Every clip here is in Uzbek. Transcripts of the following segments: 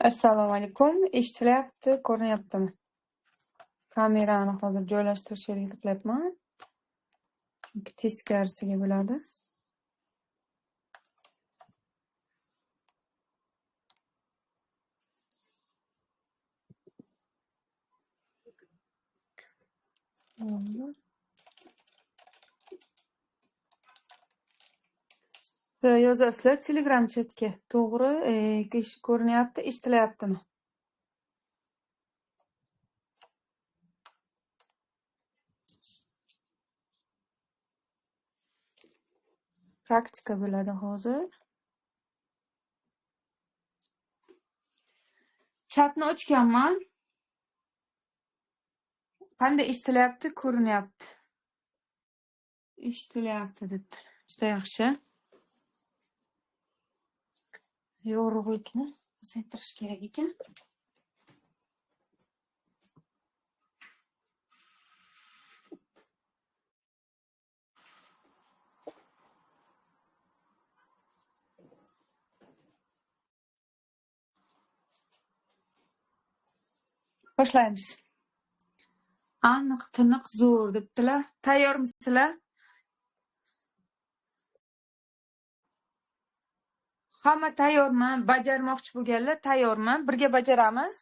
Assalomu alaykum. Eshitilyapti, ko'rinyaptimi? Kamerani hozir joylashtirishga harakat qilyapman. Chunki teskarisiga bo'ladi. Yozasizlar Telegram chatga. To'g'ri, ko'rinyapti, eshitilyaptimi? Praktika bo'ladi hozir. Chatni ochganman. Qanday eshitilyapti, ko'rinyapti? Eshitilyapti debdilar. Juda yaxshi. Yorug'likni pasaytirish kerak ekan. Boshlaymiz. Aniq, tiniq, zo'r debdilar. Tayyormisizlar? Hamma tayyormi? Bajarmoqchi bo'lganlar tayyormi? Birga bajaramiz.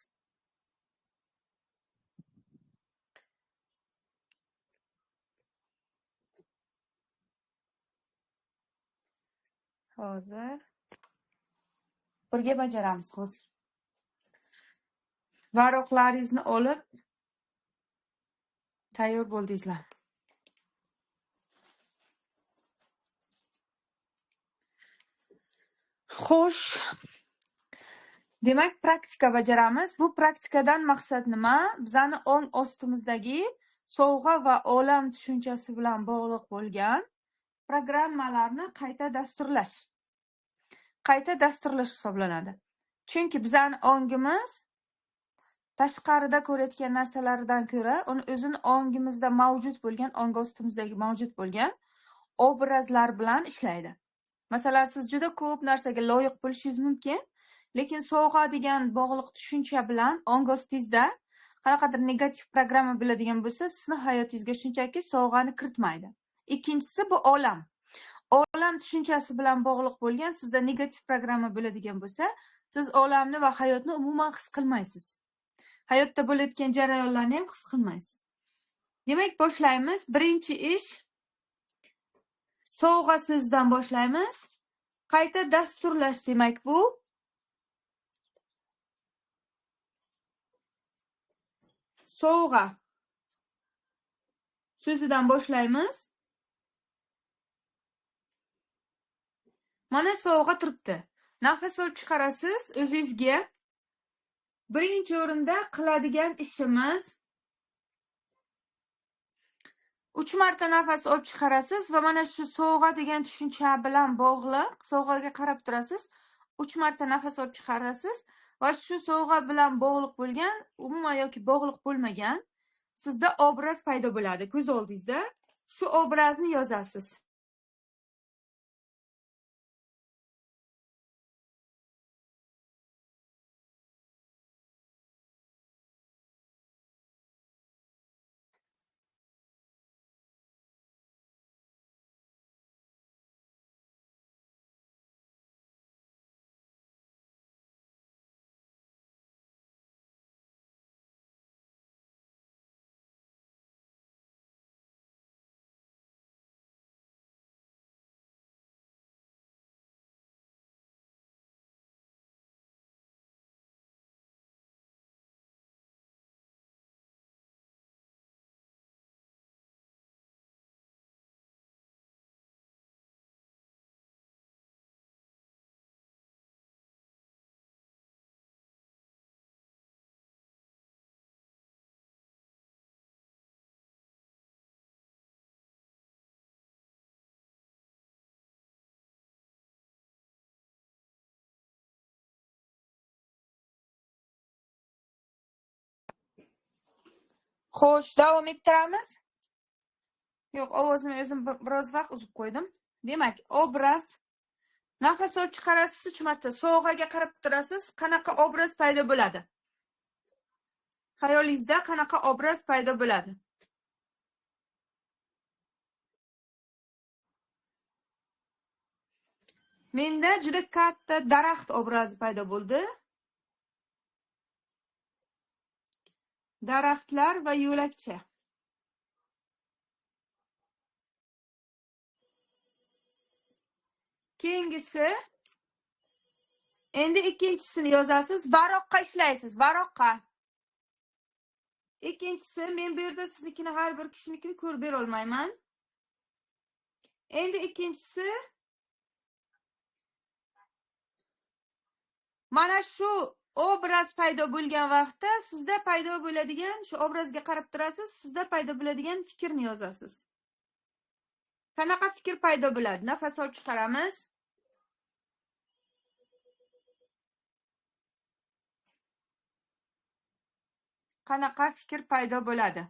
Hozir birga bajaramiz hozir. Varaqlaringizni olib tayyor bo'ldingizlar. Xo'sh. Demak, praktika bajaramiz. Bu praktikadan maqsad nima? Bizani ong ostimizdagi sovg'a va olam tushunchasi bilan bog'liq bo'lgan programmalarni qayta dasturlash. Qayta dasturlash hisoblanadi. Chunki bizani ongimiz tashqarida ko'rayotgan narsalardan ko'ra, uni o'zini ongimizda mavjud bo'lgan, ong ostimizdagi mavjud bo'lgan obrazlar bilan ishlaydi. Masalan, siz juda ko'p narsaga loyiq bo'lishingiz mumkin, lekin sovg'a degan bog'liq tushuncha bilan ong ostingizda qanaqadir negativ programma bo'ladigan bo'lsa, sizni hayotingizga shunchaki sovg'ani kiritmaydi. Ikkinchisi bu olam. Olam tushunchasi bilan bog'liq bo'lgan sizda negativ programma bo'ladigan bo'lsa, siz olamni va hayotni umuman his qilmaysiz. Hayotda bo'layotgan jarayonlarni ham his qilmaysiz. Demak, boshlaymiz. Birinchi ish sovg'a so'zidan boshlaymiz. Qayta dasturlash demak bu. Sovg'a so'zidan boshlaymiz. Mana sovg'a turibdi. Nafas olib chiqarasiz o'zingizga. Birinchi o'rinda qiladigan ishimiz 3 marta nafas olib chiqarasiz va mana shu sovg'a degan tushuncha bilan bog'liq sovg'aga qarab turasiz. 3 marta nafas olib chiqarasiz va shu sovg'a bilan bog'liq bo'lgan, umuman yoki bog'liq bo'lmagan sizda obraz paydo bo'ladi ko'z oldingizda. Shu obrazni yozasiz. Xo'sh, davom ettiramiz. Yo'q, ovozimni o'zim biroz vaqt uzib qo'ydim. Demak, obraz Nafas olib chiqarasiz 3 marta. Sovg'aga qarab turasiz, qanaqa obraz paydo bo'ladi? Xayolingizda qanaqa obraz paydo bo'ladi? Menda juda katta daraxt obrazi paydo bo'ldi. Daraxtlar va yo'lakcha. Keyingisi, endi ikkinchisini yozasiz, varoqqa ishlaysiz, varoqqa. Ikkinchisi, men bu yerda siznikini har bir kishinikini ko'rib bera olmayman. Endi ikkinchisi, mana shu obraz paydo bo'lgan vaqtda sizda paydo bo'ladigan, shu obrazga qarab turasiz, sizda paydo bo'ladigan fikrni yozasiz. Qanaqa fikr paydo bo'ladi? Nafas olib chiqaramiz. Qanaqa fikr paydo bo'ladi?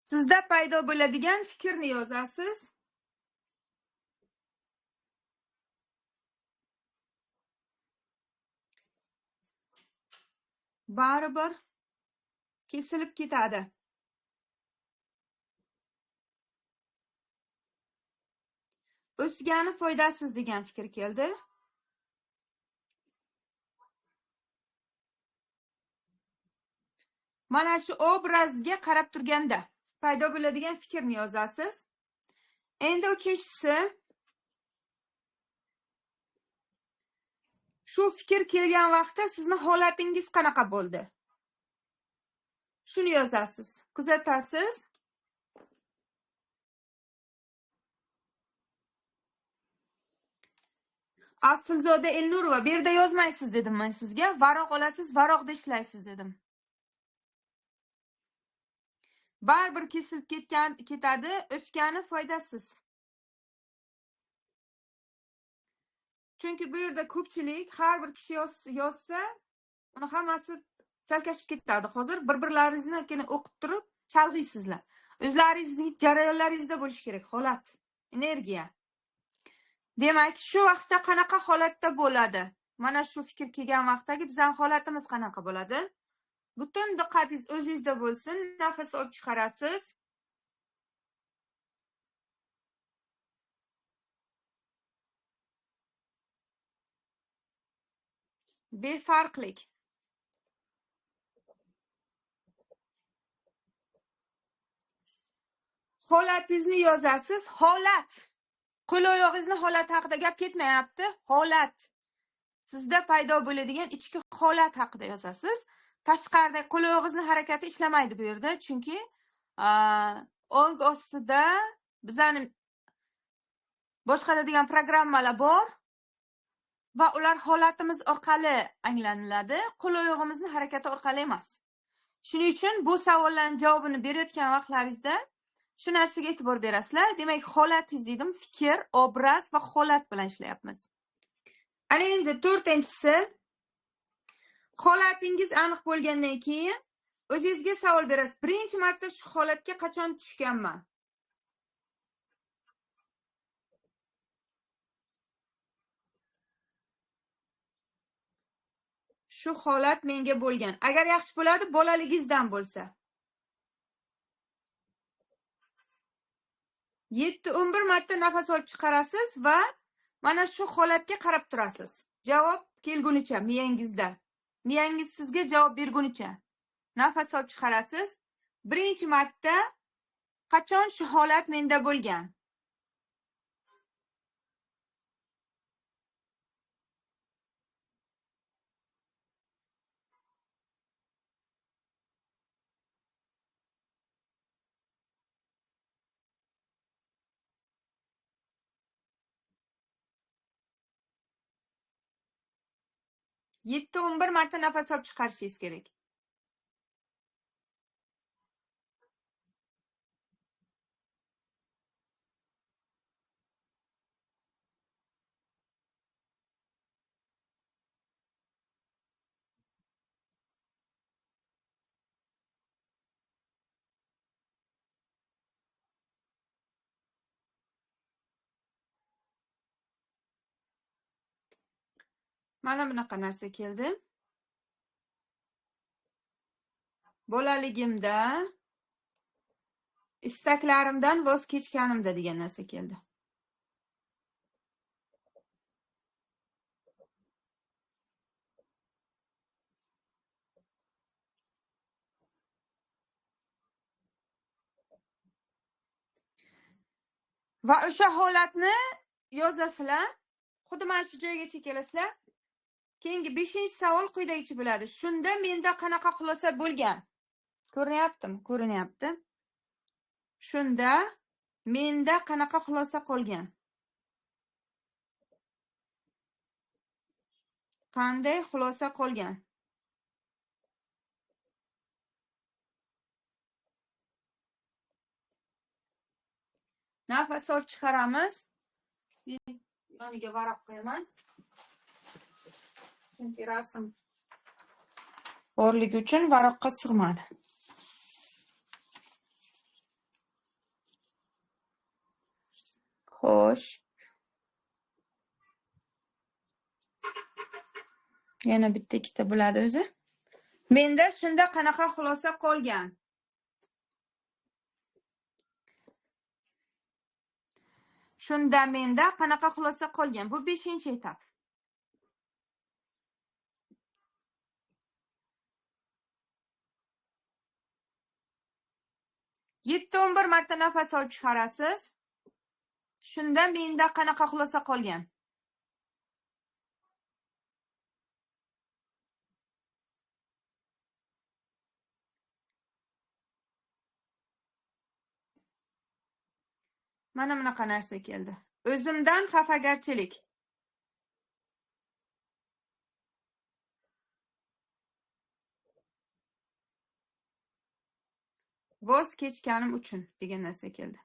Sizda paydo bo'ladigan fikrni yozasiz. Baribir kesilib ketadi. O'sgani foydasiz degan fikr keldi. Mana shu obrazga qarab turganda paydo bo'ladigan fikrni yozasiz. Endi uchinchisi, shu fikr kelgan vaqtda sizni holatingiz qanaqa bo'ldi? Shuni yozasiz, kuzatasiz. Aslzoda Elnurova, bu yerda yozmaysiz dedim men sizga. Varoq olasiz, varoqda ishlaysiz dedim. Baribir kesilib ketadi, o'sgani foydasiz. Chunki bu yerda ko'pchilik, har bir kishi yozsa, uni hammasi chalkashib ketadi. Hozir bir-birlaringizni o'qib turib chalg'iysizlar. O'zlaringizning jarayonlaringizda bo'lishi kerak holat, energiya. Demak, shu vaqtda qanaqa holatda bo'ladi? Mana shu fikr kelgan vaqtdagi bizning holatimiz qanaqa bo'ladi? Butun diqqatingiz o'zingizda bo'lsin, nafas olib chiqarasiz. Befarqlik. Holatingizni yozasiz. Holat. Qo'l oyog'ingizni holati haqida gap ketmayapti. Holat. Sizda paydo bo'ladigan ichki holat haqida yozasiz. Tashqarida qo'l oyog'ingizni harakati ishlamaydi bu yerda, chunki o'ng ostida bizani boshqaradigan programmalar bor va ular holatimiz orqali anglaniladi, qo'l oyog'imizni harakati orqali emas. Shuning uchun bu savollarning javobini berayotgan vaqtlaringizda shu narsaga e'tibor berasizlar. Demak, holatingiz dedim, fikr, obraz va holat bilan ishlayapmiz. Ana endi to'rtinchisi, holatingiz aniq bo'lgandan keyin o'zingizga savol berasiz. Birinchi marta shu holatga qachon tushganman? Shu holat menga bo'lgan. Agar yaxshi bo'ladi, bolaligingizdan bo'lsa. 7-11 marta nafas olib chiqarasiz va mana shu holatga qarab turasiz. Javob kelgunicha miyangizda. Miyangiz sizga javob bergunicha nafas olib chiqarasiz. Birinchi marta qachon shu holat menda bo'lgan? 7-11 marta nafas olib chiqarishingiz kerak. Mana bunaqa narsa keldi. Bolaligimda istaklarimdan voz kechganimda degan narsa keldi. Va o'sha holatni yozasizlar. Xuddi mana shu joygacha kelasizlar. Keyingi 5-savol quyidagicha bo'ladi. Shunda menda qanaqa xulosa bo'lgan? Ko'rinyaptimi? Ko'rinyapti. Shunda menda qanaqa xulosa qolgan? Qanday xulosa qolgan? Nafas olib chiqaramiz. Yoniga varaq qo'yaman. Chunki rasm borligi uchun varaqqa sig'madi. Xo'sh. Yana bitta ikkita bo'ladi o'zi. Menda shunda qanaqa xulosa qolgan? Shunda menda qanaqa xulosa qolgan? Bu 5-etap. Yetti 11 marta nafas olib chiqarasiz. Shunda menda qanaqa xulosa qolgan? Mana bunaqa narsa keldi. O'zimdan xafagarchilik. Voz kechganim uchun degan narsa keldi.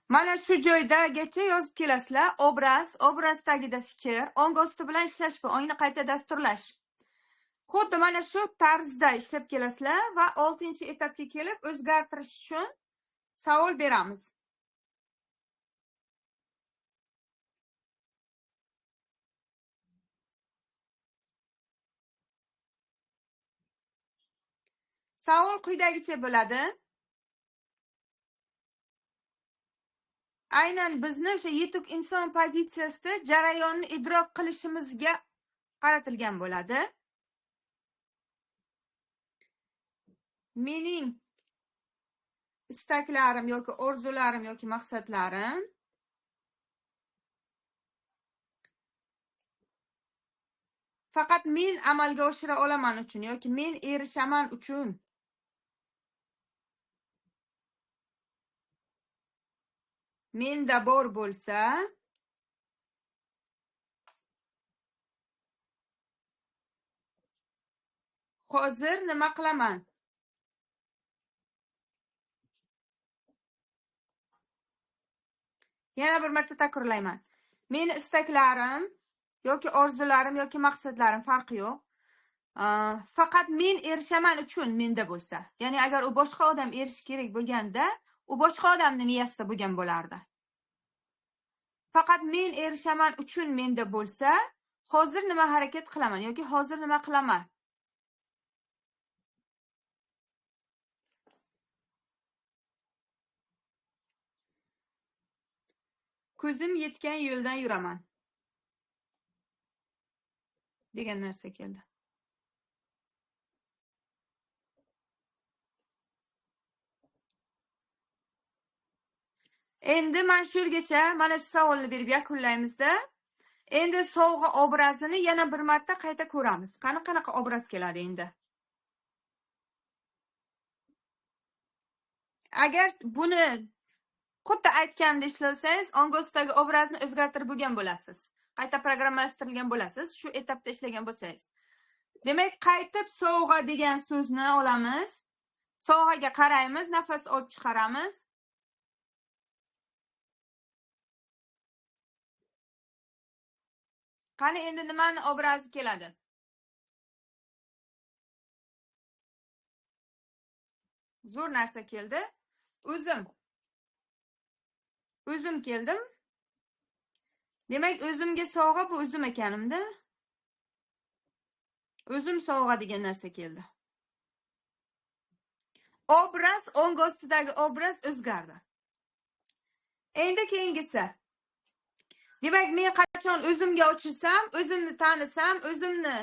Mana shu joydagacha yozib kelasizlar. Obraz, obraz tagida fikr, ong osti bilan ishlash va ongni qayta dasturlash. Xuddi mana shu tarzda ishlab kelasizlar va 6-etapga kelib o'zgartirish uchun savol beramiz. Savol quyidagicha bo'ladi. Aynan bizni o'sha yetuk inson pozitsiyasida jarayonni idrok qilishimizga qaratilgan bo'ladi. Mening istaklarim yoki orzularim yoki maqsadlarim faqat men amalga oshira olaman uchun yoki men erishaman uchun menda bor bo'lsa, hozir nima qilaman? Yana bir marta takrorlayman. Meni istaklarim yoki orzularim yoki maqsadlarim farqi yo'q. Faqat men erishaman uchun menda bo'lsa. Ya'ni agar u boshqa odam erishish kerak bo'lganda, u boshqa odamning miyasida bo'lgan bo'lardi. Faqat men erishaman uchun menda bo'lsa, hozir nima harakat qilaman yoki hozir nima qilaman? Ko'zim yetgan yo'ldan yuraman degan narsa keldi. Endi mana shu yergacha mana shu savolni berib yakunlaymizda. Endi sovg'a obrazini yana bir marta qayta ko'ramiz. Qani qanaqa obraz keladi endi? Agar buni Xuddi aytganimdek ishlasangiz, ong ostidagi obrazni o'zgartirib bo'lgan bo'lasiz. Qayta programmalashtirilgan bo'lasiz, shu etapda ishlagan bo'lsangiz. Demak, qaytib sovg'a degan so'zni olamiz. Sovg'aga qaraymiz, nafas olib chiqaramiz. Qani endi nimani obrazi keladi? Zo'r narsa keldi. O'zim. O'zim keldim. Demak, o'zimga sovg'a bu o'zim ekanimda. O'zim sovg'a degan narsa keldi. Obraz, o'ng ostidagi obraz o'zgardi. Endi keyingisi. Demak, men qachon o'zimga ochilsam, o'zimni tanisam, o'zimni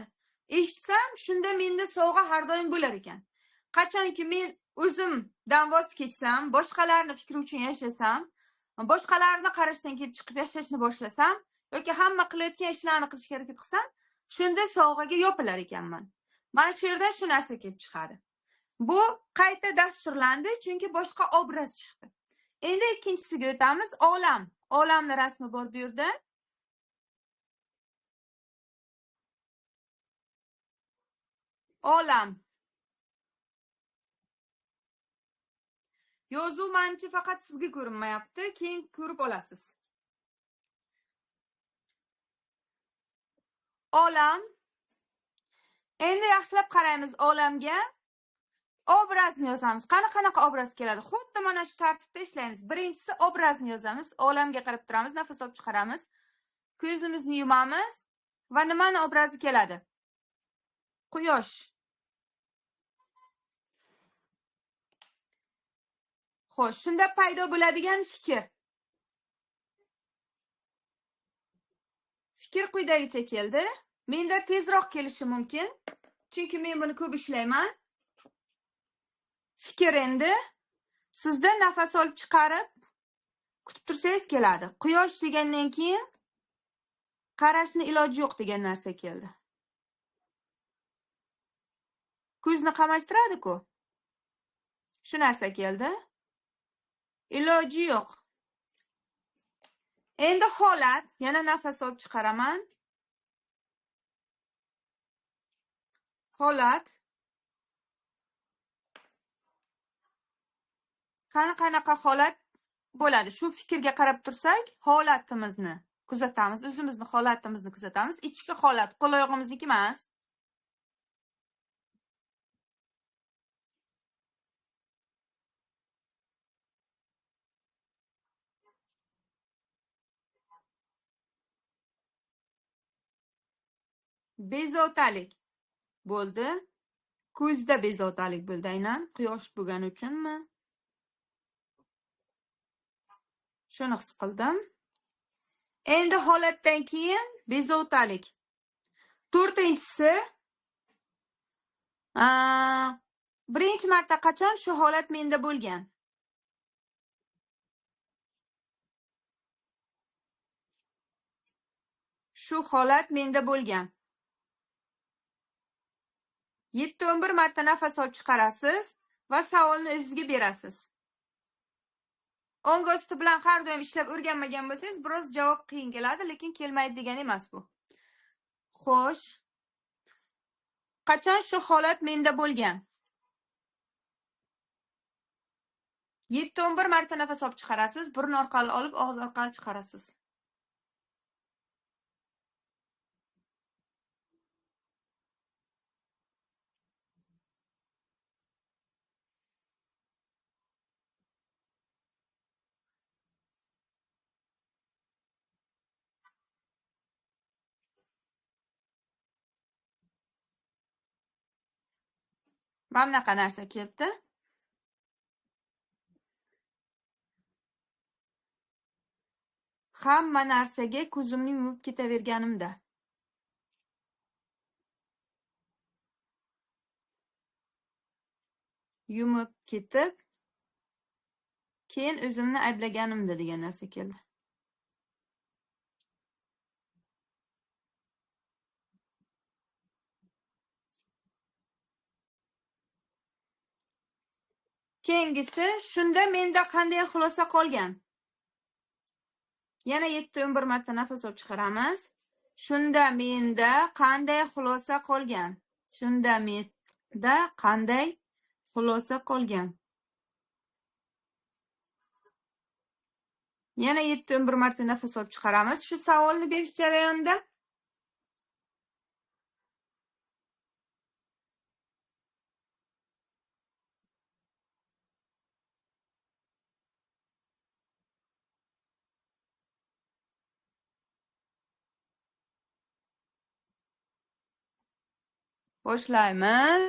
eshitsam, shunda menda sovg'a har doim bo'lar ekan. Qachonki men o'zimdan voz kechsam, boshqalarni fikri uchun yashasam, boshqalarni qarashidan kelib chiqib yashashni boshlasam yoki hamma qilayotgan ishlarni qilishga harakat qilsam, shunda sovg'aga yopilar ekanman. Mana shu yerda shu narsa kelib chiqadi. Bu qayta dasturlandi, chunki boshqa obraz chiqdi. Endi ikkinchisiga o'tamiz. Olam. Olamning rasmi bor bu yerda. Olam. Yozuv menimcha faqat sizga ko'rinmayapti, keyin ko'rib olasiz. Olam. Endi yaxshilab qaraymiz olamga. Obrazni yozamiz. Qani qanaqa obraz keladi? Xuddi mana shu tartibda ishlaymiz. Birinchisi obrazni yozamiz. Olamga qarab turamiz, nafas olib chiqaramiz. Ko'zimizni yumamiz va nimani obrazi keladi? Quyosh. Xo'sh, shunda paydo bo'ladigan fikr. Fikr quyidagicha keldi. Menda tezroq kelishi mumkin, chunki men buni ko'p ishlayman. Fikr endi sizda nafas olib chiqarib kutib tursangiz keladi. Quyosh degandan keyin qarashni iloji yo'q degan narsa keldi. Ko'zni qamashtiradi-ku. Shu narsa keldi. Iloji yo'q. Endi holat, yana nafas olib chiqaraman. Holat. Qani qanaqa holat bo'ladi? Shu fikrga qarab tursak, holatimizni kuzatamiz, o'zimizni holatimizni kuzatamiz. Ichki holat, qo'l-oyog'imizniki emas. Bezovtalik bo'ldi. Ko'zda bezovtalik bo'ldi aynan. Quyosh bo'lgani uchunmi? Shuni his qildim. Endi holatdan keyin bezovtalik. To'rtinchisi, birinchi marta qachon shu holat menda bo'lgan? Shu holat menda bo'lgan. 7-11 marta nafas olib chiqarasiz va savolni o'zingizga berasiz. O'ng osti bilan har doim ishlab o'rganmagan bo'lsangiz, biroz javob qiyin keladi, lekin kelmaydi degani emas bu. Xo'sh. Qachon shu holat menda bo'lgan? 7-11 marta nafas olib chiqarasiz, burun orqali olib, og'iz orqali chiqarasiz. Mana bunaqa narsa kelibdi. Hamma narsaga ko'zimni yumib ketaverganimda. Yumib ketib, keyin o'zimni ayblaganimda degan narsa keldi. Keyingisi, shunda menda qanday xulosa qolgan? Yana 7-11 marta nafas olib chiqaramiz. Shunda menda qanday xulosa qolgan? Shunda menda qanday xulosa qolgan? Yana 7-11 marta nafas olib chiqaramiz shu savolni berish jarayonida. Boshlaymiz.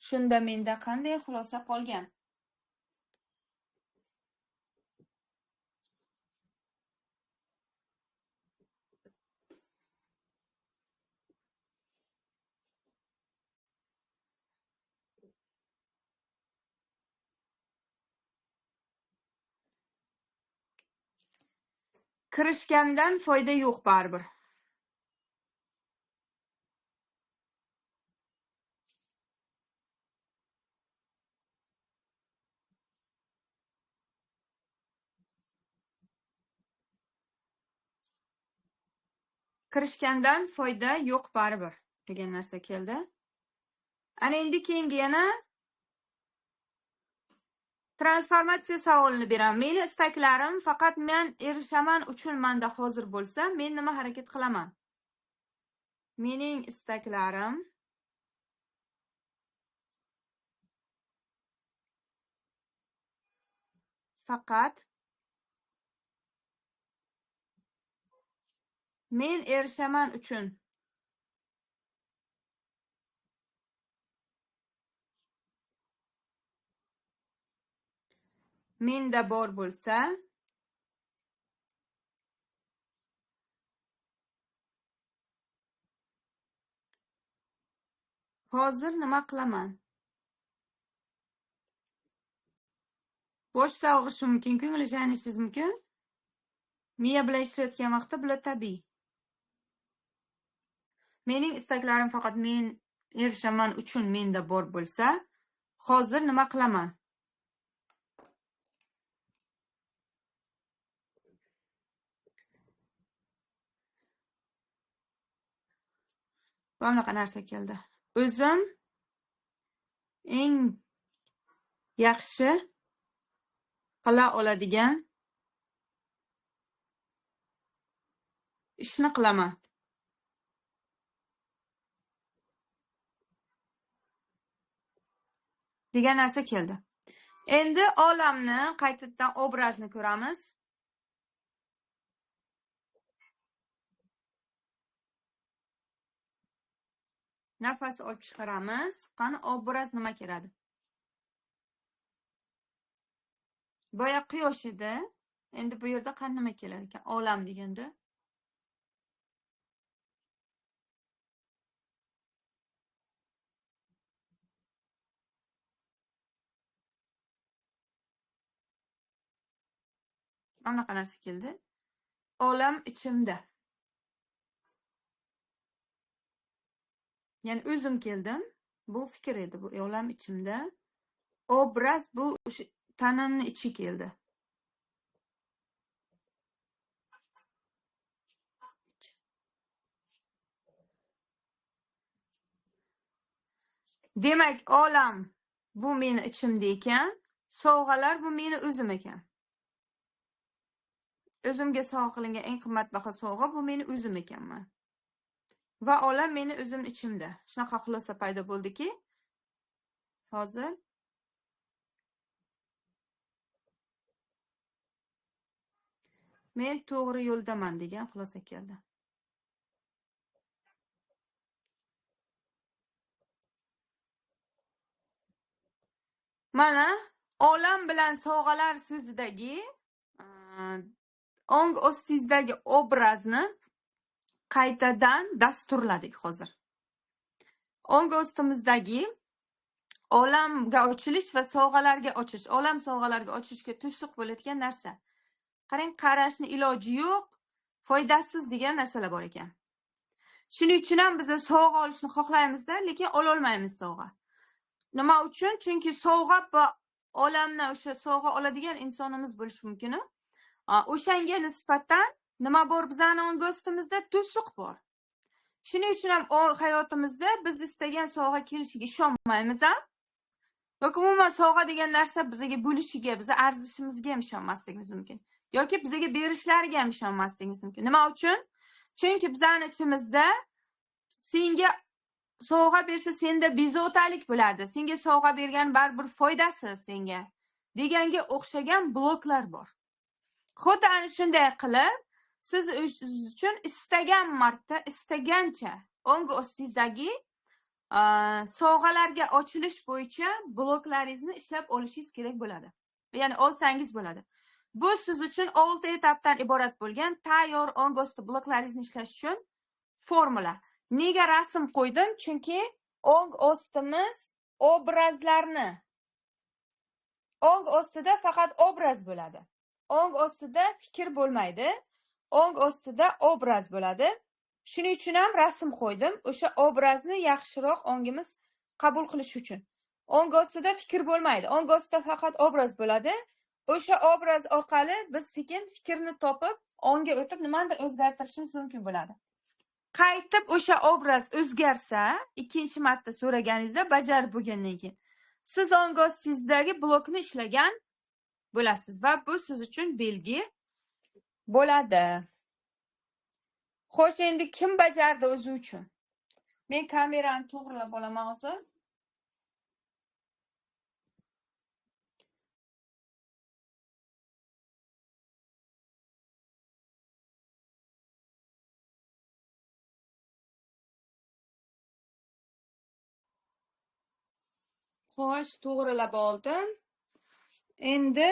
Shunda menda qanday xulosa qolgan? Kirishgandan foyda yo'q baribir. Kirishgandan foyda yo'q baribir degan narsa keldi. Ana endi keyingi yana transformatsiya savolini beraman. Meni istaklarim faqat men erishaman uchun menda hozir bo'lsa, men nima harakat qilaman? Mening istaklarim faqat men erishaman uchun menda bor bo'lsa, hozir nima qilaman? Bosh og'rishi mumkin, ko'ngli shaynishingiz mumkin. Miya bilan ishlayotgan vaqtda bular tabiiy. Mening istaklarim faqat men erishaman uchun menda bor bo'lsa, hozir nima qilaman? Bunaqa narsa keldi. O'zim eng yaxshi qila oladigan ishni qilaman. Degan narsa keldi. Endi olamni qaytadan obrazni ko'ramiz. Nafas olib chiqaramiz. Qani obraz nima keladi? Boya quyosh edi. Endi bu yerda qani nima kelar ekan? Olam deganda. Anaqa narsa keldi. Olam ichimda. Ya'ni o'zim keldim. Bu fikr edi, bu olam ichimda. Obraz bu o'sha tanamning ichi keldi. Demak, olam bu meni ichimda ekan, sovg'alar bu meni o'zim ekan. O'zimga sovg'a qilingan eng qimmatbaho sovg'a bu meni o'zim ekanman. Va olam meni o'zim ichimda. Shunaqa xulosa paydo bo'ldiki, hozir men to'g'ri yo'ldaman degan xulosa keldi. Mana olam bilan sovg'alar so'zidagi o'ng ostingizdagi obrazni qaytadan dasturladik hozir. O'ng ostimizdagi olamga ochilish va sovg'alarga ochish, olam sovg'alarga ochishga to'siq bo'layotgan narsa. Qarang, qarashni iloji yo'q. Foydasiz degan narsalar bor ekan. Shuning uchun ham biz sovg'a olishni xohlaymizda, lekin ololmaymiz sovg'a. Nima uchun? Chunki sovg'a va olamni o'sha sovg'a oladigan insonimiz bo'lishi mumkin. O'shanga nisbatan nima bor bizani o'ng ostimizda? To'siq bor. Shuning uchun ham hayotimizda biz istagan sovg'a kelishiga ishonmaymiz ham. Yoki umuman sovg'a degan narsa bizga bo'lishiga, biz arzishimizga ham ishonmasligimiz mumkin. Yoki bizga berishlariga ham ishonmasligimiz mumkin. Nima uchun? Chunki bizning ichimizda senga sovg'a bersa senda bezovtalik bo'ladi. Senga sovg'a bergan baribir foydasiz senga deganga o'xshagan bloklar bor. Xuddi ana shunday qilib siz o'zingiz uchun istagan marta, istagancha o'ng ostingizdagi sovg'alarga ochilish bo'yicha bloklaringizni ishlab olishingiz kerak bo'ladi. Ya'ni olsangiz bo'ladi. Bu siz uchun 6 etapdan iborat bo'lgan tayyor o'ng osti bloklaringizni ishlash uchun formula. Nega rasm qo'ydim? Chunki o'ng ostimiz obrazlarni, o'ng ostida faqat obraz bo'ladi. O'ng ostida fikr bo'lmaydi. O'ng ostida obraz bo'ladi. Shuning uchun ham rasm qo'ydim. O'sha obrazni yaxshiroq o'ngimiz qabul qilish uchun. O'ng ostida fikr bo'lmaydi. O'ng ostida faqat obraz bo'ladi. O'sha obraz orqali biz sekin fikrni topib, o'ngga o'tib nimanidir o'zgartirishimiz mumkin bo'ladi. Qaytib o'sha obraz o'zgarsa, ikkinchi marta so'raganingizda bajarib bo'lgandan keyin siz o'ng ostingizdagi blokni ishlagan bo'lasiz va bu siz uchun belgi bo'ladi. Xo'sh, endi kim bajardi o'zi uchun? Men kamerani to'g'rilab olaman hozir. Xo'sh, to'g'rilab oldim. Endi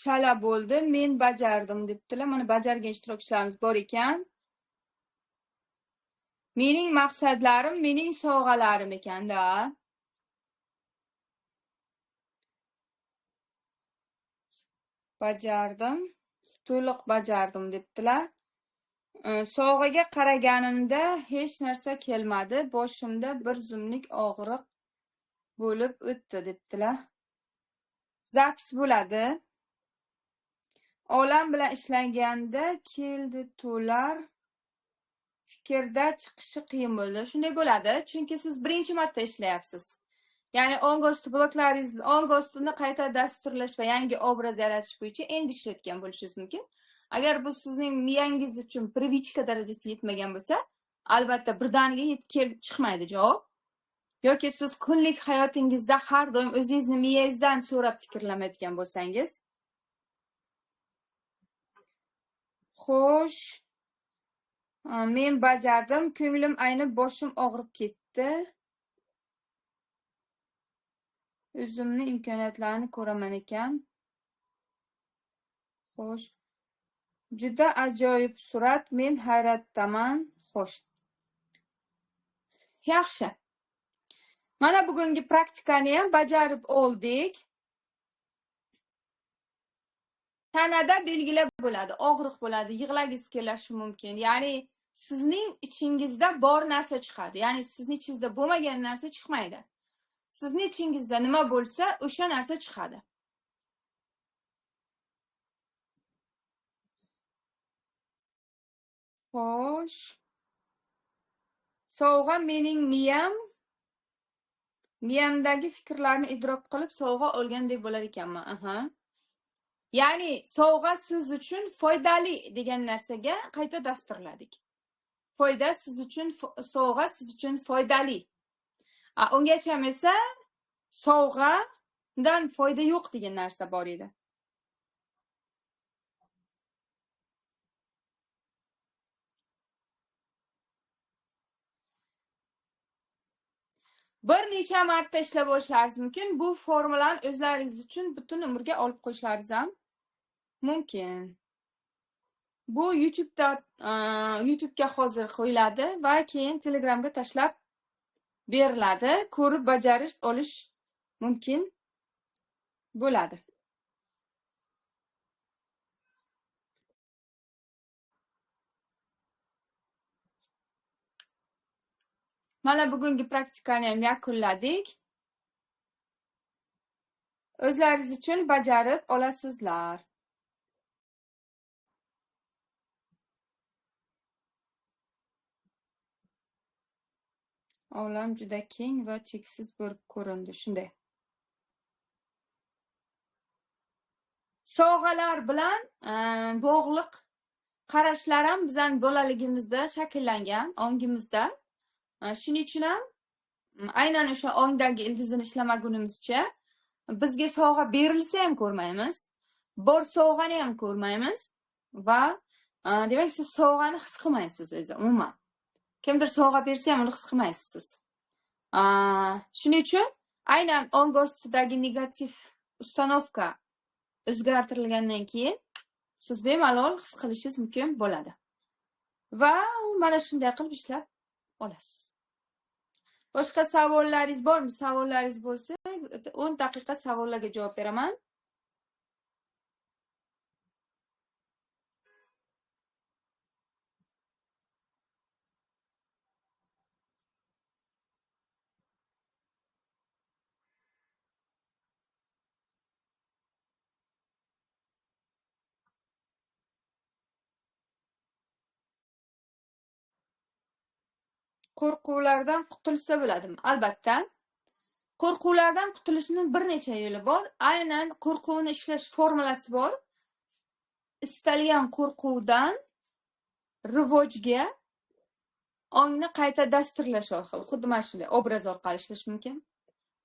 chala bo'ldi, men bajardim debdilar. Mana bajargan ishtirokchilarimiz bor ekan. Mening maqsadlarim, mening sovg'alarim ekanda. Bajardim, to'liq bajardim debdilar. Sovg'aga qaraganimda hech narsa kelmadi. Boshimda bir zumlik og'riq bo'lib o'tdi debdilar. Zapis bo'ladi. Olam bilan ishlaganda keldi to'lar, fikrda chiqishi qiyin bo'ldi. Shunday bo'ladi, chunki siz birinchi marta ishlayapsiz. Ya'ni o'ng osti bloklaringiz, o'ng ostini qayta dasturlash va yangi obraz yaratish bo'yicha endi ishlayotgan bo'lishingiz mumkin. Agar bu sizning miyangiz uchun privichka darajasiga yetmagan bo'lsa, albatta birdaniga kelib chiqmaydi javob. Yoki siz kunlik hayotingizda har doim o'zingizni miyangizdan so'rab fikrlamayotgan bo'lsangiz. Xo'sh, men bajardim, ko'nglim aynib, boshim og'rib ketdi. O'zimni imkoniyatlarini ko'raman ekan. Xo'sh, juda ajoyib surat, men hayratdaman. Xo'sh. Yaxshi. Mana bugungi praktikani ham bajarib oldik. Tanada belgilar bo'ladi, og'riq bo'ladi, yig'lagingiz kelishi mumkin. Ya'ni sizning ichingizda bor narsa chiqadi. Ya'ni sizning ichingizda bo'lmagan narsa chiqmaydi. Sizning ichingizda nima bo'lsa, o'sha narsa chiqadi. Xo'sh. Sovg'a mening miyam, miyamdagi fikrlarni idrok qilib sovg'a olgandek bo'lar ekanman. Aha. Ya'ni sovg'a siz uchun foydali degan narsaga qayta dasturladik. Foyda siz uchun, sovg'a siz uchun foydali. Ungacha esa sovg'adan foyda yo'q degan narsa bor edi. Bir necha marta ishlab olishlaringiz mumkin. Bu formulani o'zlaringiz uchun butun umrga olib qo'yishlaringiz ham mumkin. Bu YouTube'da, YouTube'ga hozir qo'yiladi va keyin Telegramga tashlab beriladi. Ko'rib bajarish olish mumkin bo'ladi. Mana bugungi praktikani ham yakunladik. O'zlaringiz uchun bajarib olasizlar. Olam juda keng va cheksiz bo'lib ko'rindi. Shunday. Sovg'alar bilan bog'liq qarashlar ham bizning bolaligimizda shakllangan, ongimizda. Shuning uchun ham aynan o'sha ongdagi ildizini ishlamagunimizcha bizga sovg'a berilsa ham ko'rmaymiz, bor sovg'ani ham ko'rmaymiz va demak siz sovg'ani his qilmaysiz o'zi umuman. Kimdir sovg'a bersa ham uni his qilmaysiz siz. Shuning uchun aynan ong ostidagi negativ ustanovka o'zgartirilgandan keyin siz bemalol his qilishingiz mumkin bo'ladi. Va mana shunday qilib ishlab olasiz. Boshqa savollaringiz bormi? Savollaringiz bo'lsa, 10 daqiqa savollarga javob beraman. Qo'rquvlardan qutulsa bo'ladimi? Albatta. Qo'rquvlardan qutulishning bir necha yo'li bor. Aynan qo'rquvni ishlash formulasi bor. Istalgan qo'rquvdan rivojga ongni qayta dasturlash orqali, xuddi mana shunday obraz orqali ishlash mumkin.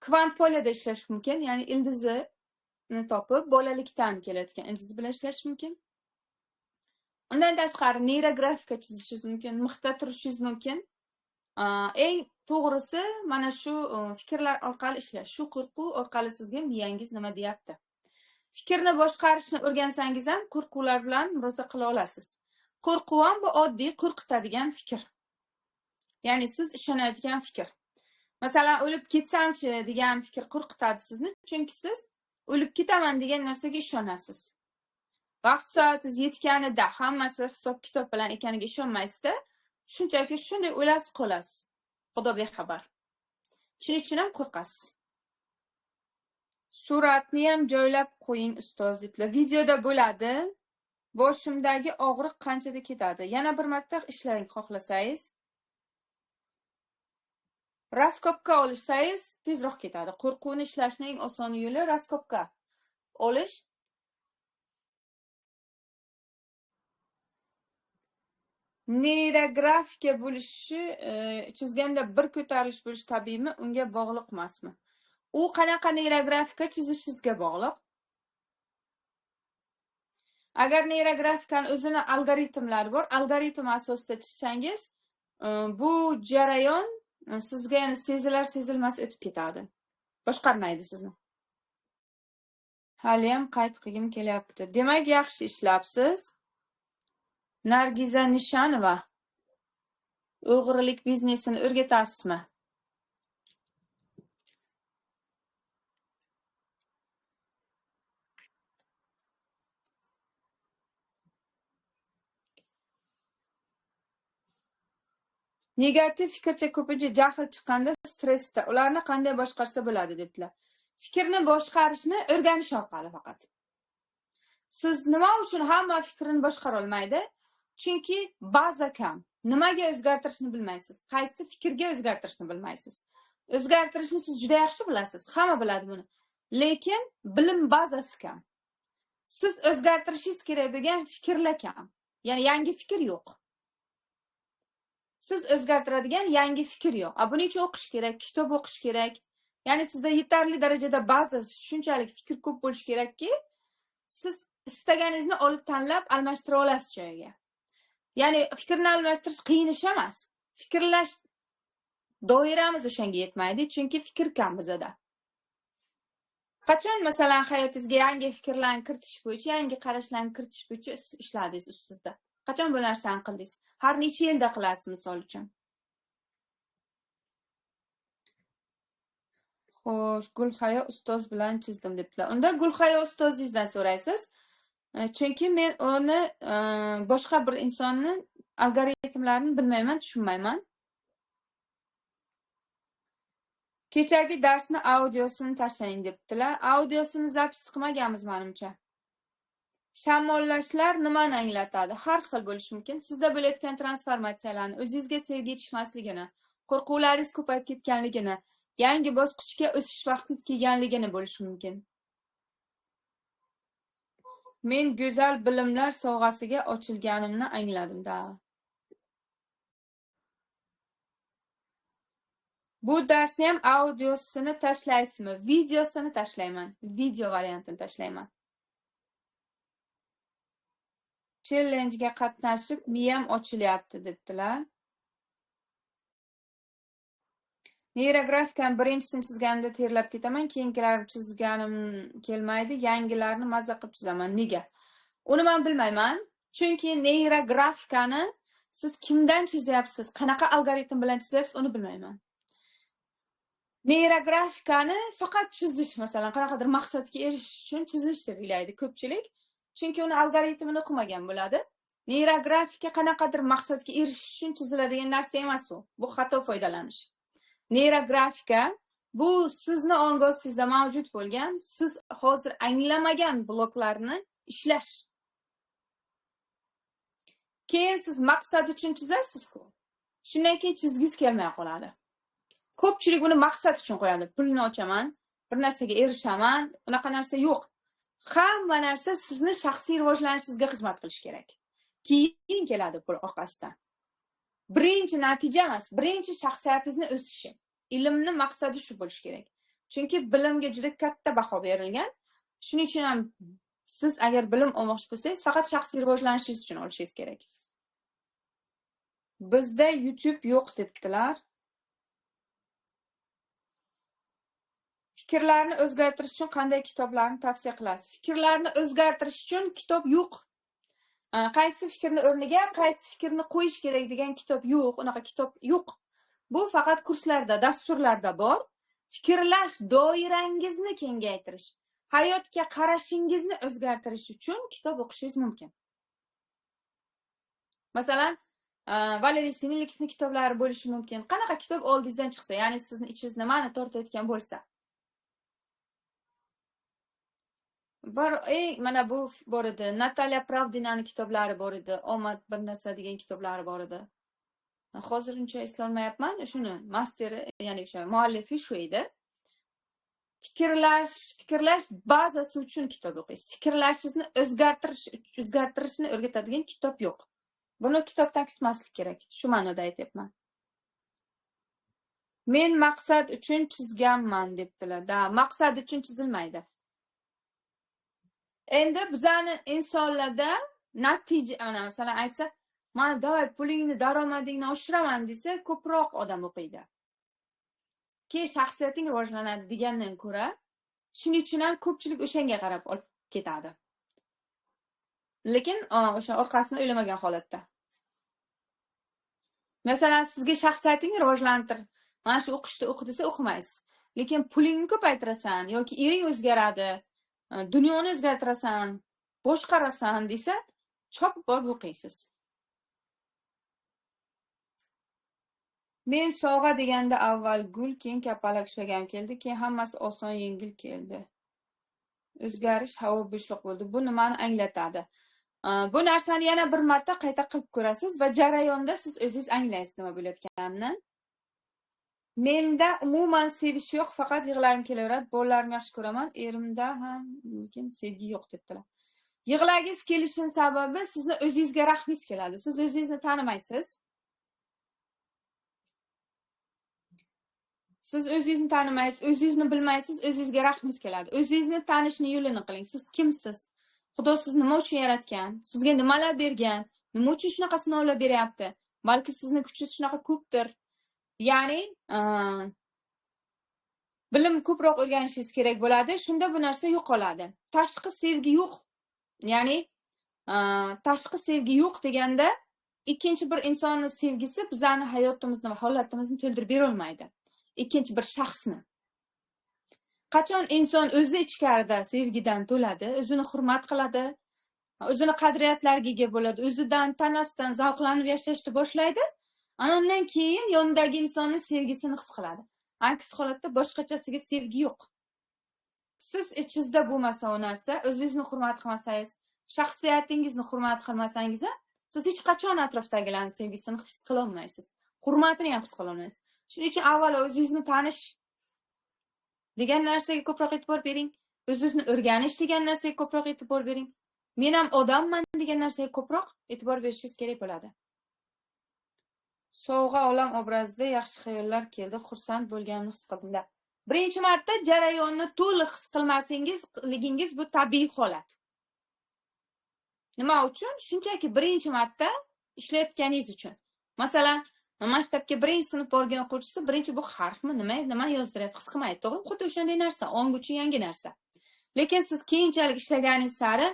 Kvant polida ishlash mumkin, ya'ni ildizini topib, bolalikdan kelayotgan ildiz bilan ishlash mumkin. Undan tashqari neyrografika chizishingiz mumkin, mixda turishingiz mumkin. Eng to'g'risi mana shu fikrlar orqali ishlash. Shu qo'rquv orqali sizga miyangiz nima deyapti? Fikrni boshqarishni o'rgansangiz ham qo'rquvlar bilan murosa qila olasiz. Qo'rquv ham bu oddiy qo'rqitadigan fikr. Ya'ni siz ishonayotgan fikr. Masalan, o'lib ketsamchi degan fikr qo'rqitadi sizni, chunki siz o'lib ketaman degan narsaga ishonasiz. Vaqt soatingiz yetganida hammasi hisob-kitob bilan ekaniga ishonmaysizda. Shunchaki shunday o'lasiz qolasiz. Xudo bexabar. Shuning uchun ham qo'rqasiz. Suratni ham joylab qo'ying ustoz dedilar. Videoda bo'ladi. Boshimdagi og'riq qanchada ketadi? Yana bir marta ishlang xohlasangiz. Raskopka olsangiz tezroq ketadi. Qo'rquvni ishlashning eng oson yo'li raskopka olish. Neyrografika bo'lishi, chizganda bir ko'tarilish bo'lishi tabiiymi, unga bog'liq emasmi? U qanaqa neyrografika chizishingizga bog'liq. Agar neyrografikani o'zini algoritmlari bor, algoritm asosida chizsangiz, bu jarayon sizga yana sezilar sezilmas o'tib ketadi. Boshqarmaydi sizni. Hali ham qayd qilgim kelyapti. Demak, yaxshi ishlabsiz. Nargiza Nishanova, o'g'rilik biznesini o'rgatasizmi? Negativ fikrcha ko'pincha jahl chiqqanda stressda, ularni qanday boshqarsa bo'ladi debdilar. Fikrni boshqarishni o'rganish orqali faqat. Siz nima uchun hamma fikrini boshqara olmaydi? Chunki baza kam. Nimaga o'zgartirishni bilmaysiz. Qaysi fikrga o'zgartirishni bilmaysiz. O'zgartirishni siz juda yaxshi bilasiz. Hamma biladi buni. Lekin bilim bazasi kam. Siz o'zgartirishingiz kerak bo'lgan fikrlar kam. Ya'ni yangi fikr yo'q. Siz o'zgartiradigan yangi fikr yo'q. Buning uchun o'qish kerak, kitob o'qish kerak. Ya'ni sizda yetarli darajada baza, shunchalik fikr ko'p bo'lishi kerakki, siz istaganingizni olib tanlab almashtira olasiz joyiga. Ya'ni fikrni almashtirish qiyin ish emas. Fikrlash doiramiz o'shanga yetmaydi, chunki fikr kam bizada. Qachon masalan hayotingizga yangi fikrlarni kiritish bo'yicha, yangi qarashlarni kiritish bo'yicha ishladingiz ustingizda? Qachon bu narsani qildingiz? Har necha yilda qilasiz misol uchun? Xo'sh, Gulhayo ustoz bilan chizdim debdilar. Unda Gulhayo ustozingizdan so'raysiz. Chunki men uni boshqa bir insonning algoritmlarini bilmayman, tushunmayman. Kechagi darsni audiosini tashlang debdilar. Audiosini запись qilmaganmiz menimcha. Shamollashlar nimani anglatadi? Har xil bo'lishi mumkin. Sizda bo'layotgan transformatsiyalarni, o'zingizga sevgi yetishmasligini, qo'rquvlaringiz ko'payib ketganligini, yangi bosqichga o'sish vaqtingiz kelganligini bo'lishi mumkin. Men go'zal bilimlar sovg'asiga ochilganimni angladim-da. Bu darsni ham audiosini tashlaysizmi? Videosini tashlayman. Video variantini tashlayman. Challenge'ga qatnashib miyam ochilyapti debdilar. Neyrografikani birinchisini chizganimda terlab ketaman, keyingilarini chizganim kelmaydi, yangilarini maza qilib chizaman. Nega? Uni men bilmayman. Chunki neyrografikani siz kimdan chizyapsiz, qanaqa algoritm bilan chizyapsiz, uni bilmayman. Neyrografikani faqat chizish, masalan, qanaqadir maqsadga erishish uchun chizish deb o'ylaydi ko'pchilik. Chunki uni algoritmini o'qimagan bo'ladi. Neyrografika qanaqadir maqsadga erishish uchun chiziladigan narsa emas u. Bu xato foydalanish. Neyrografika bu sizni ong ostingizda mavjud bo'lgan, siz hozir anglamagan bloklarni ishlash. Keyin siz maqsad uchun chizasiz-ku. Shundan keyin chizgingiz kelmay qoladi. Ko'pchilik buni maqsad uchun qo'yadi. Pulni ochaman, bir narsaga erishaman, unaqa narsa yo'q. Hamma narsa sizni shaxsiy rivojlanishingizga xizmat qilish kerak. Keyin keladi pul orqasidan. Birinchi natija emas, birinchi shaxsiyatingizni o'sishi. Ilmni maqsadi shu bo'lishi kerak. Chunki bilimga juda katta baho berilgan. Shuning uchun ham siz agar bilim olmoqchi bo'lsangiz, faqat shaxsiy rivojlanishingiz uchun olishingiz kerak. Bizda YouTube yo'q debdilar. Fikrlarni o'zgartirish uchun qanday kitoblarni tavsiya qilasiz? Fikrlarni o'zgartirish uchun kitob yo'q. Qaysi fikrni o'rniga qaysi fikrni qo'yish kerak degan kitob yo'q, unaqa kitob yo'q. Bu faqat kurslarda, dasturlarda bor. Fikrlash doirangizni kengaytirish, hayotga qarashingizni o'zgartirish uchun kitob o'qishingiz mumkin. Masalan, Valeriy Sinelnikovning kitoblari bo'lishi mumkin. Qanaqa kitob oldingizdan chiqsa, ya'ni sizni ichingiz nimani tortayotgan bo'lsa. Bir mana bu bor edi. Natalya Pravdinaning kitoblari bor edi. Omad bir narsa degan kitoblari bor edi. Hozir uncha eslolmayapman. Shuni masteri, ya'ni o'sha muallifi shu edi. Fikrlash bazasi uchun kitob o'qiysiz. Fikrlashingizni o'zgartirishni o'rgatadigan kitob yo'q. Buni kitobdan kutmaslik kerak. Shu ma'noda aytyapman. Men maqsad uchun chizganman debdilar. Da, maqsad uchun chizilmaydi. Endi bizani insonlarda natija, ana masalan aytsa, "Mana davay pulingni, daromadingni oshiraman" desa, ko'proq odam o'qiydi. Keyin shaxsiyating rivojlanadi degandan ko'ra, shuning uchun ham ko'pchilik o'shanga qarab olib ketadi. Lekin o'sha orqasini o'ylamagan holatda. Masalan, sizga shaxsiyatingni rivojlantir, mana shu o'qishni o'qi desa o'qimaysiz. Lekin pulingni ko'paytirasan yoki ering o'zgaradi, dunyoni o'zgartirasan, boshqarasan desa, chopib borib o'qiysiz. Men sovg'a deganda avval gul, keyin kapalak ushlagim keldi, keyin hammasi oson, yengil keldi. O'zgarish havo bo'shliq bo'ldi. Bu nimani anglatadi? Bu narsani yana bir marta qayta qilib ko'rasiz va jarayonda siz o'zingiz anglaysiz nima bo'layotganini. Menda umuman sevish yo'q, faqat yig'lagim kelaveradi. Bolalarimni yaxshi ko'raman, erimda ham lekin sevgi yo'q debdilar. Yig'lagingiz kelishining sababi sizni o'zingizga rahmingiz keladi. Siz o'zingizni tanimaysiz. Siz o'zingizni tanimaysiz, o'zingizni bilmaysiz, o'zingizga rahmingiz keladi. O'zingizni tanishni yo'lini qiling. Siz kimsiz? Xudo sizni nima uchun yaratgan? Sizga nimalar bergan? Nima uchun shunaqa sinovlar beryapti? Balki sizni kuchingiz shunaqa ko'pdir. Ya'ni bilim ko'proq o'rganishingiz kerak bo'ladi. Shunda bu narsa yo'qoladi. Tashqi sevgi yo'q. Ya'ni tashqi sevgi yo'q deganda ikkinchi bir insonning sevgisi bizning hayotimizni va holatimizni to'ldirib bera olmaydi. Ikkinchi bir shaxsni. Qachon inson o'zi ichkarida sevgidan to'ladi, o'zini hurmat qiladi, o'zini qadriyatlarga ega bo'ladi, o'zidan, tanasidan zavqlanib yashashni boshlaydi. Ana undan keyin yonidagi insonning sevgisini his qiladi. Aks holatda boshqachasiga sevgi yo'q. Siz ichingizda bo'lmasa u narsa, o'zingizni hurmat qilmasangiz, shaxsiyatingizni hurmat qilmasangiz, siz hech qachon atrofdagilarning sevgisini his qila olmaysiz. Hurmatini ham his qila olmaysiz. Shuning uchun avvalo o'zingizni tanish degan narsaga ko'proq e'tibor bering. O'zingizni o'rganish degan narsaga ko'proq e'tibor bering. Men ham odamman degan narsaga ko'proq e'tibor berishingiz kerak bo'ladi. Sovg'a olam obrazida yaxshi xayollar keldi, xursand bo'lganimni his qildim-da. Birinchi marta jarayonni to'liq his qilmasligingiz bu tabiiy holat. Nima uchun? Shunchaki birinchi marta ishlayotganingiz uchun. Masalan, maktabga birinchi sinf borgan o'quvchisi birinchi bu harfmi, nima yozdiryapti his qilmaydi, to'g'rimi? Xuddi o'shanday narsa, ong uchun yangi narsa. Lekin siz keyinchalik ishlaganingiz sari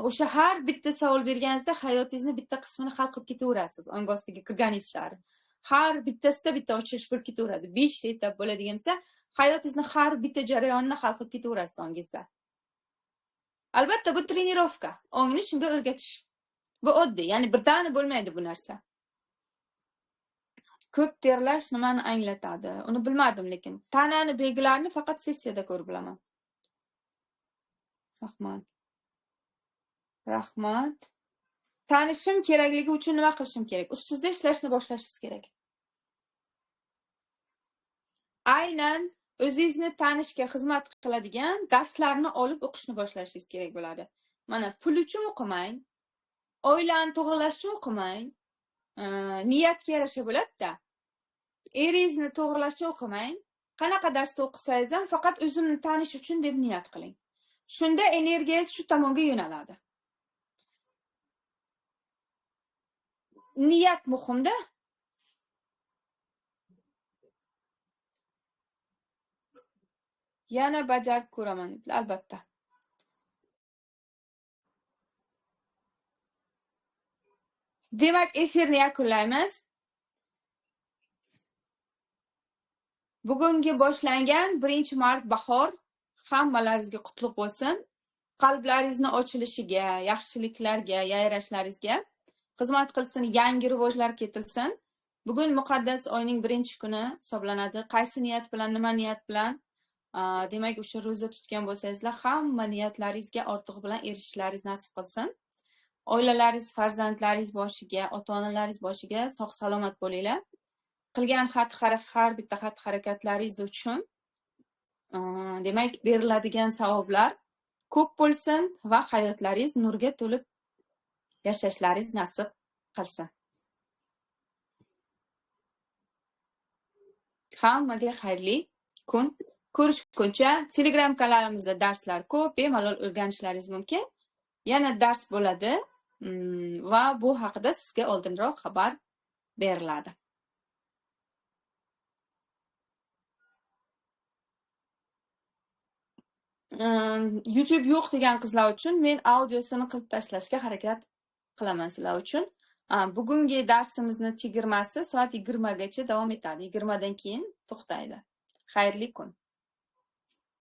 o'sha har bitta savol berganingizda hayotingizni bitta qismini hal qilib ketaverasiz, ong ostiga kirganingiz sari. Har bittasida bitta ochilish bo'lib ketaveradi. 5 ta etap bo'ladigan bo'lsa, hayotingizni har bitta jarayonini hal qilib ketaverasiz ongingizda. Albatta bu trenirovka, ongni shunga o'rgatish. Bu oddiy, ya'ni birdani bo'lmaydi bu narsa. Ko'p terlash nimani anglatadi? Uni bilmadim, lekin tanani belgilarini faqat sessiyada ko'rib bilaman. Rahmat. Rahmat. Tanishim kerakligi uchun nima qilishim kerak? Ustizda ishlashni boshlashingiz kerak. Aynan o'zingizni tanishga xizmat qiladigan darslarni olib o'qishni boshlashingiz kerak bo'ladi. Mana pul uchun o'qimang, oilani to'g'rilash uchun o'qimang, niyatga yarasha bo'ladi-da. Eringizni to'g'rilash uchun o'qimang. Qanaqa darsda o'qisangiz ham faqat o'zimni tanish uchun deb niyat qiling. Shunda energiyangiz shu tomonga yo'naladi. Niyat muhimda. Yana bajarib ko'raman, albatta. Demak, efirni yakunlaymiz. Bugungi boshlangan 1-mart bahor hammalaringizga qutlug' bo'lsin. Qalblaringizni ochilishiga, yaxshiliklarga, yayrashlaringizga xizmat qilsin, yangi rivojlar ketilsin. Bugun muqaddas oyning 1-kuni hisoblanadi. Qaysi niyat bilan, nima niyat bilan, demak, o'sha ro'za tutgan bo'lsangizlar, hamma niyatlaringizga ortig'i bilan erishishlaringiz nasib qilsin. Oilalaringiz, farzandlaringiz boshiga, ota-onalaringiz boshiga sog' salomat bo'linglar. Qilgan har bitta xatti-harakatlaringiz uchun demak, beriladigan savoblar ko'p bo'lsin va hayotlaringiz nurga to'lib yashashlaringiz nasib qilsin. Hammaga xayrli kun. Ko'rishguncha Telegram kanalimizda darslar ko'p, bemalol o'rganishlaringiz mumkin. Yana dars bo'ladi va bu haqida sizga oldinroq xabar beriladi. YouTube yo'q degan qizlar uchun men audiosini qilib tashlashga harakat qilaman sizlar uchun. Bugungi darsimizni chegirmasi soat 20 gacha davom etadi. 20 dan keyin to'xtaydi. Xayrli kun.